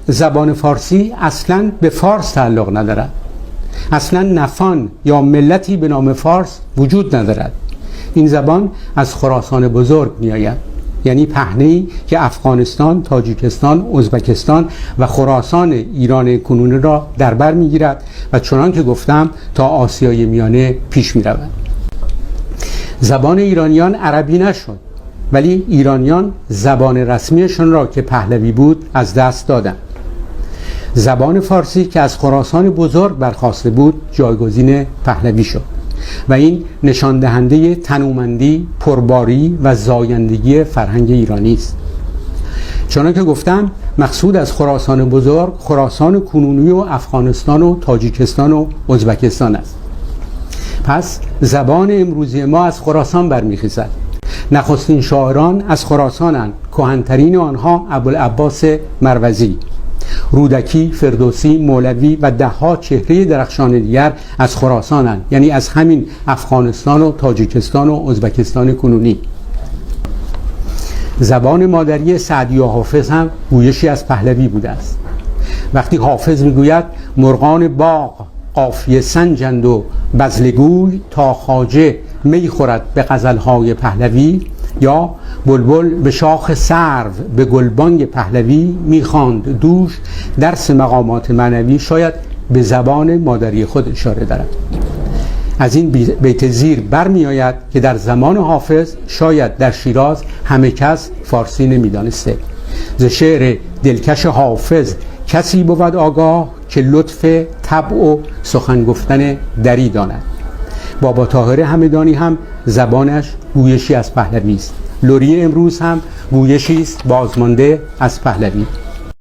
زبان فارسی اصلا به فارس تعلق ندارد. اصلا نفان یا ملتی به نام فارس وجود ندارد. این زبان از خراسان بزرگ می آید، یعنی پهنه‌ای که افغانستان، تاجیکستان، ازبکستان و خراسان ایران کنونی را در بر می‌گیرد و چنان که گفتم تا آسیای میانه پیش می‌رود. زبان ایرانیان عربی نشد، ولی ایرانیان زبان رسمیشان را که پهلوی بود از دست دادند. زبان فارسی که از خراسان بزرگ برخاسته بود جایگزین پهلوی شد و این نشان دهنده تنومندی، پرباری و زایندگی فرهنگ ایرانی است. چنان که گفتم مقصود از خراسان بزرگ خراسان کنونی و افغانستان و تاجیکستان و ازبکستان است. پس زبان امروزی ما از خراسان برمیخیزد. نخستین شاعران از خراسانند، کهن‌ترین آنها ابوالعباس مروزی، رودکی، فردوسی، مولوی و دهها چهره درخشان دیگر از خراسانند، یعنی از همین افغانستان و تاجیکستان و ازبکستان کنونی. زبان مادری سعدی و حافظ هم گویشی از پهلوی بوده است. وقتی حافظ میگوید مرغان باغ قافیه سنجند و بذله‌گوی تا خواجه می خورد به غزلهای پهلوی، یا بلبل به شاخ سرو به گلبانگ پهلوی میخواند دوش درس مقامات معنوی، شاید به زبان مادری خود اشاره دارد. از این بیت زیر برمی آید که در زمان حافظ شاید در شیراز همه کس فارسی نمیدانسته. ز شعر دلکش حافظ کسی بود آگاه که لطف طبع و سخن گفتن دری داند. بابا طاهر همدانی هم زبانش گویشی از پهلوی است. لری امروز هم گویشی است بازمانده از پهلوی.